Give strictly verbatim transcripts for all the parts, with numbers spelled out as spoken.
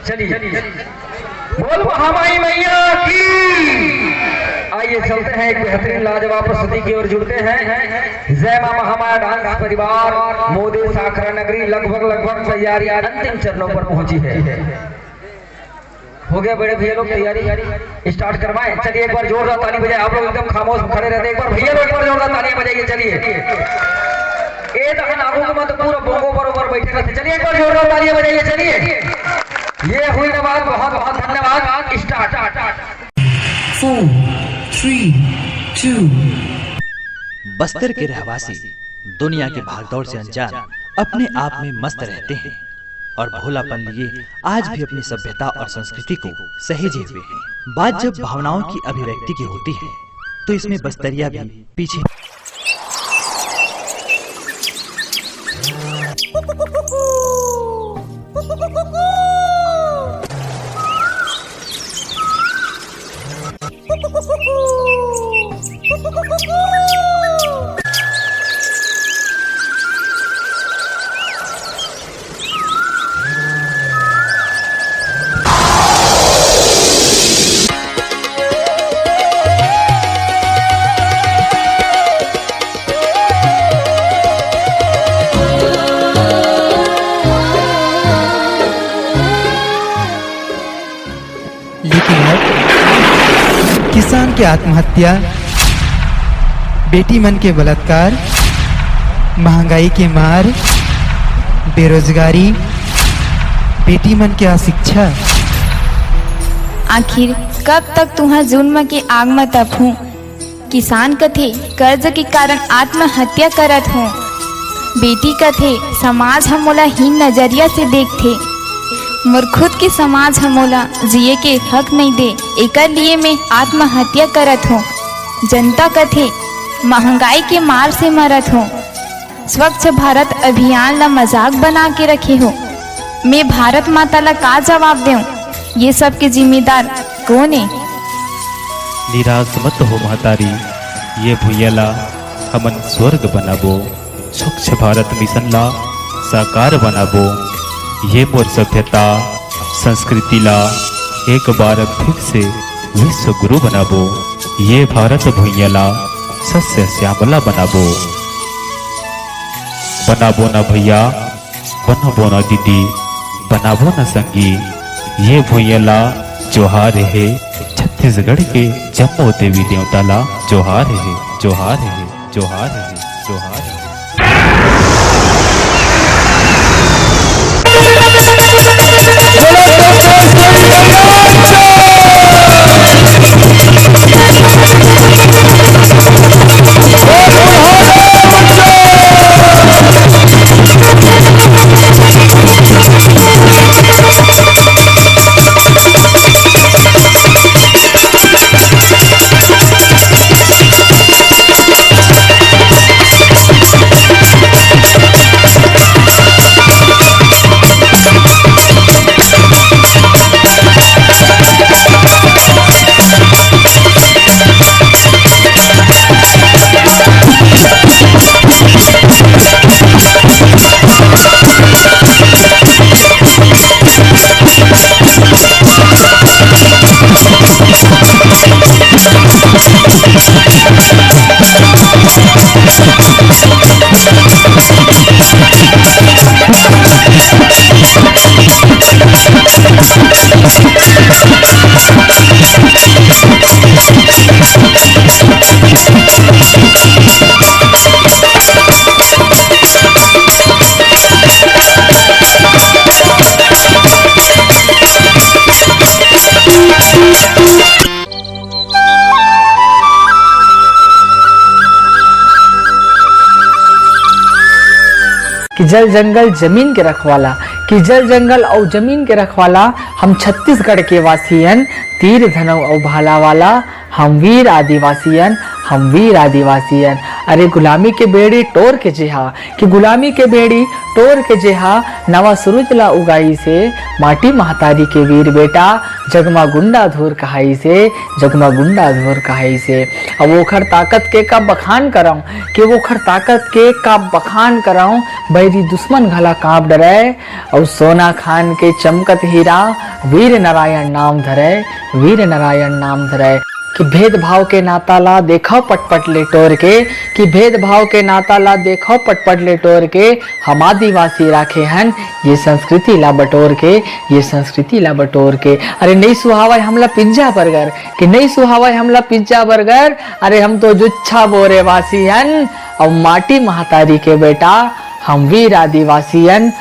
चलिए, बोल महामाई मैया की। आइए, चलते हैं एक बेहतरीन लाजवाब प्रस्तुति की ओर, जुड़ते हैं। जय माँ महामाया डांस परिवार, मोदे साखरा नगरी, लगभग, लगभग तैयारी अंतिम चरणों पर पहुंची है। हो गया बड़े भैया लोग, तैयारी स्टार्ट करवाएं। चलिए, एक बार जोरदार ताली बजाएं। आप लोग एकदम खामोश खड़े रहते हैं, एक बार भैया लोग एक बार जोरदार तालियां बजाइए। चलिए, ए दहन आगू के मत, पूरा बोंगो बरोबर बैठे रहते। चलिए, एक बार जोरदार तालियां बजाइए। चलिए, ये हुई ना बात, बहुत बहुत धन्यवाद। Start. Four, three, two। Bastar के रहवासी दुनिया की भागदौड़ से अनजान, अपने आप में मस्त रहते हैं और भोलापन लिए आज भी अपनी सभ्यता और संस्कृति को सहेजे हुए हैं। बात जब भावनाओं की अभिव्यक्ति की होती है, तो इसमें बस्तरिया भी पीछे। लेकिन अब किसान के आत्महत्या, बेटी मन के बलात्कार, महंगाई के मार, बेरोजगारी, बेटी मन के अशिक्षा। आखिर कब तक तुंहर जुल्म के आग म तपहूं? किसान कथे, कर्ज के कारण आत्महत्या करत हों। बेटी कथे, समाज ह मोला हीन नजरिया से देखथे। मोर खुद के समाज ह मोला जिए के हक नइ दे, एकर लिए मैं आत्महत्या करत हों। जनता कथे, महंगाई के मार से मरत हों। स्वच्छ भारत अभियान ला मजाक बना के रखे हो। मैं भारत माता ला का जवाब देऊं? ये सब के जिम्मेदार कोन ए? निराश मत हो महतारी, ये भुइयां ला हमन स्वर्ग बनाबो। स्वच्छ भारत मिशन ला साकार बनाबो। ये मोर सभ्यता संस्कृति ला एक बार फिर से विश्व गुरु बनाबो। ये भारत भुइयां ला सस्य श्यामला बनाबो। बनाबो ना भैया, बनाबो ना दीदी, बनाबो ना संगी। ये भुइयां ला जोहार हे, छत्तीसगढ़ के जम्मो देवी देवता ला जोहार हे, जोहार हे, जोहार हे, जोहार हे। कि जल जंगल जमीन के रखवाला, कि जल जंगल अउ जमीन के रखवाला, हम छत्तीसगढ़ के वासी अन, तीर धनऊ अउ भाला वाला, हम वीर आदिवासी अन, हम वीर आदिवासी अन। अरे गुलामी के बेड़ी टोर के जेहा, कि गुलामी के बेड़ी टोर के जेहा, नवा सुरुज ला उगाइसे, माटी महतारी के वीर बेटा, जगमा गुंडा धूर कहाइसे, जगमा गुंडा धूर कहाइसे। अब ओखर ताकत के का बखान करंव, कि ओखर ताकत के का बखान करंव, बैरी दुश्मन घला कांप डरय, अउ सोना खान के चमकत हीरा, वीर नारायण नाम धरय, वीर नारायण नाम धरय। कि भेदभाव के नाता ला देखव पटपट ले टोर के, कि भेदभाव के नाता ला देखव पटपट ले टोर के, हम आदिवासी राखे हन ये संस्कृति ला बटोर के, ये संस्कृति ला बटोर के। अरे नइ सुहावय हमला पिज्जा बर्गर, कि नइ सुहावय हमला पिज्जा बर्गर, अरे हम तो जुच्छा बोरे वासी हन, अउ माटी महतारी के बेटा, हम वीर आदिवासी अन।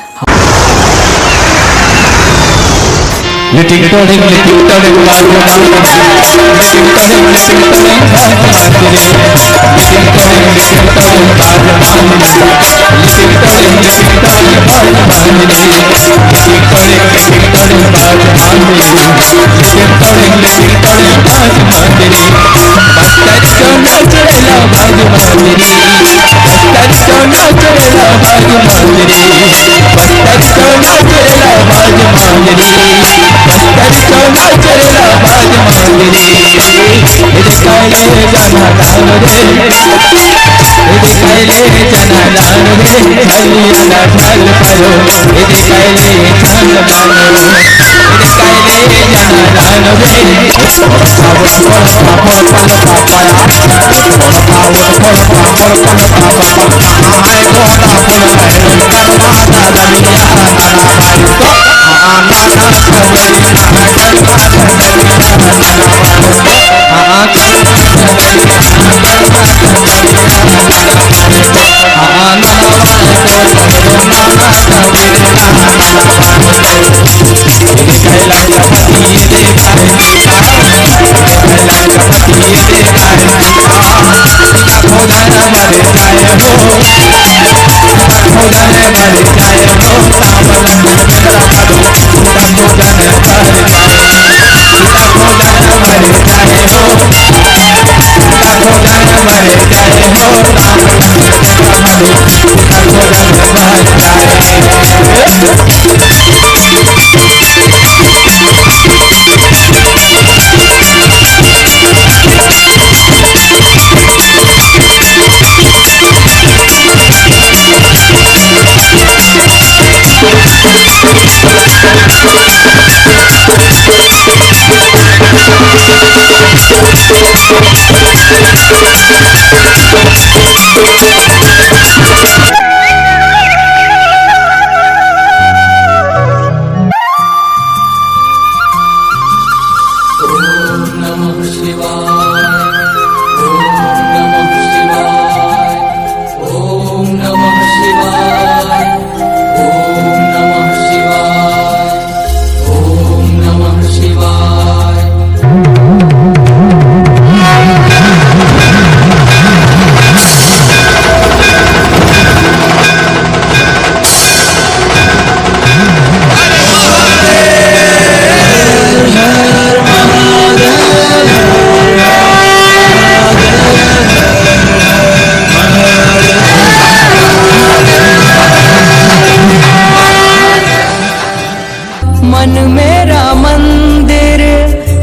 मन मेरा मंदिर,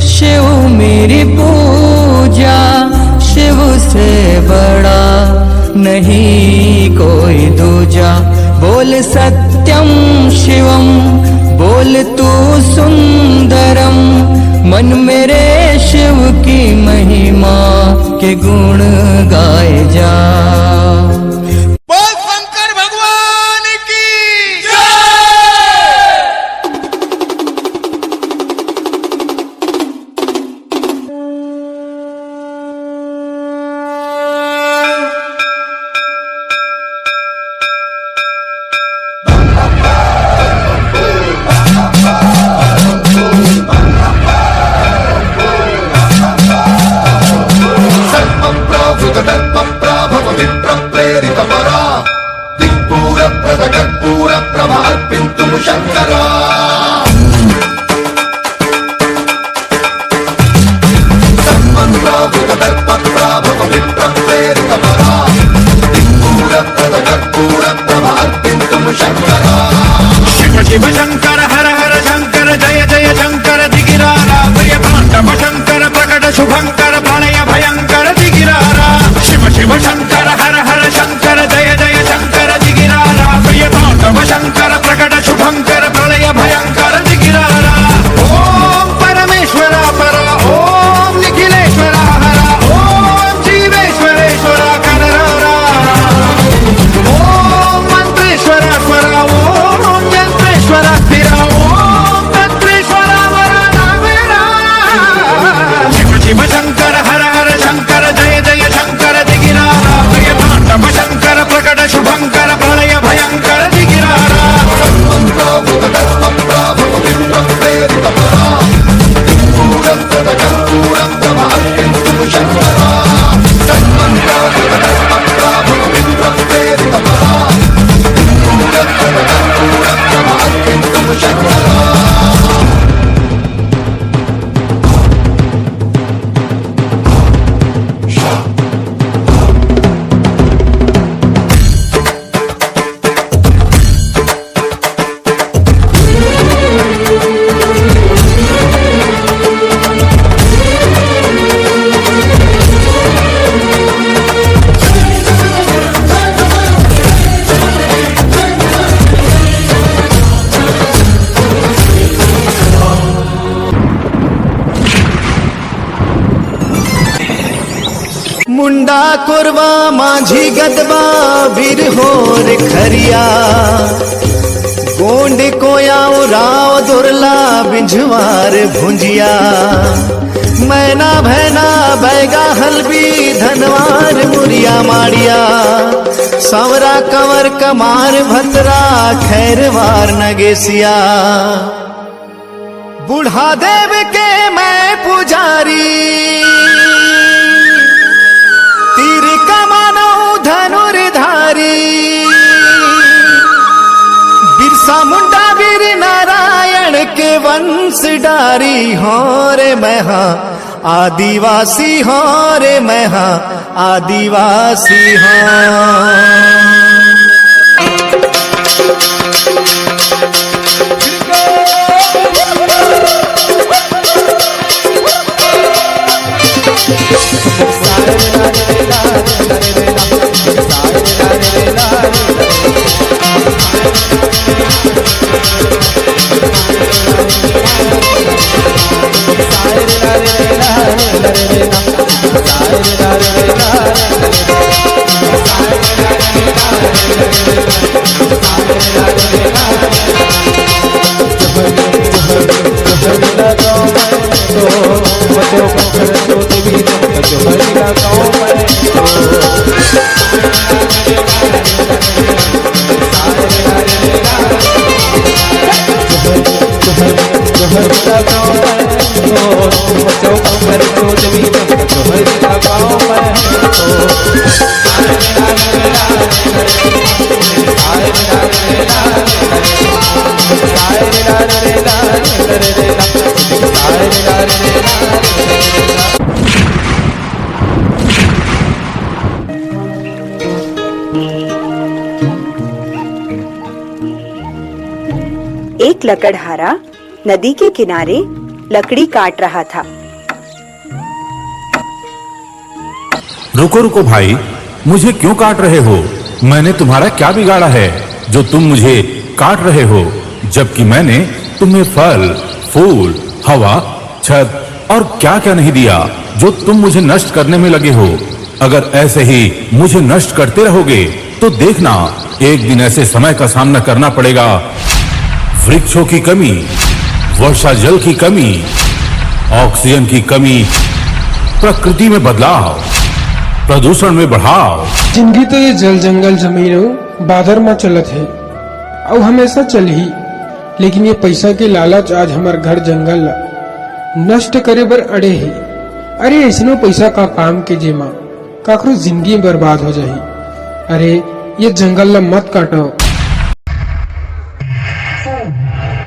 शिव मेरी पूजा, शिव से बड़ा नहीं कोई दूजा। बोल सत्यम शिवम, बोल तू सुंदरम, मन मेरे शिव की महिमा के गुण गाए जा। बोल शंकर भगवान की जय। सर्वं प्रावृत दर्पं प्राभव विप्र प्रेरित परा। दिग्पूरप्रदकर्पूरप्रभ अर्पिन्तुं शङ्करा। सर्वं प्रावृत दर्प प्राभव विप्र शिव शिव शंकर हर हर शंकर जय जय शंकर दिगिरारा प्रिय तांडव शंकर प्रकट शुभंकर प्रलय भयंकर दिगिरारा। शिव शिव शंकर हर हर शंकर जय जय शंकर दिगिरारा प्रिय तांडव शंकर प्रकट शुभंकर प्रलय भयंकर दिगिरारा। ओम परमेश्वरा परा ओम निखिलेश्वरा हरा ओम जीवेश्वरेश्वरा कनरारा। ओम मंत्रेश्वरा स्वरा ओम यंत्रेश्वरा स्थिरा ओम तंत्रेश्वरा वरा नागेरा। शिव शिव शंकर हर हर शंकर जय जय शंकर दिगिरारा जय तांडव शंकर प्रकट शुभंकर प्रलय भयंकर दिगिरारा। मुंडा कोरवा माझी गदबा बिरहोर खरिया, गोंड कोया उराव दोरला बिंझवार भुंजिया, मैना भैना बैगा हलबी धनवार मुरिया माड़िया, सांवरा कंवर कमार भतरा खैरवार नगेसिया। बूढ़ा देव के मैं पुजारी, तीर कमानो धनुर्धारी, बिरसा मुंडा वीर नारायण के वंश डारी हो रे मैं हाँ आदिवासी हो रे मैं हाँ आदिवासी हो। एक लकड़हारा नदी के किनारे लकड़ी काट रहा था। रुको रुको भाई, मुझे क्यों काट रहे हो? मैंने तुम्हारा क्या बिगाड़ा है जो तुम मुझे काट रहे हो, जबकि मैंने तुम्हें फल, फूल, हवा, छत और क्या क्या नहीं दिया जो तुम मुझे नष्ट करने में लगे हो। अगर ऐसे ही मुझे नष्ट करते रहोगे तो देखना, एक दिन ऐसे समय का सामना करना पड़ेगा। वृक्षों की कमी, वर्षा जल की कमी, ऑक्सीजन की कमी, प्रकृति में बदलाव, प्रदूषण में बढ़ाव। जिंदगी तो ये जल जंगल जमीन अउ बादर म चलत हे, अउ हमेशा चलही। लेकिन ये पैसा के लालच आज हमर घर जंगल ला नष्ट करे बर अड़े हे। अरे, अइसनो पैसा का काम के, जेमा काकरो जिंदगी बर्बाद हो जाही। अरे, ये जंगल ला मत काटो,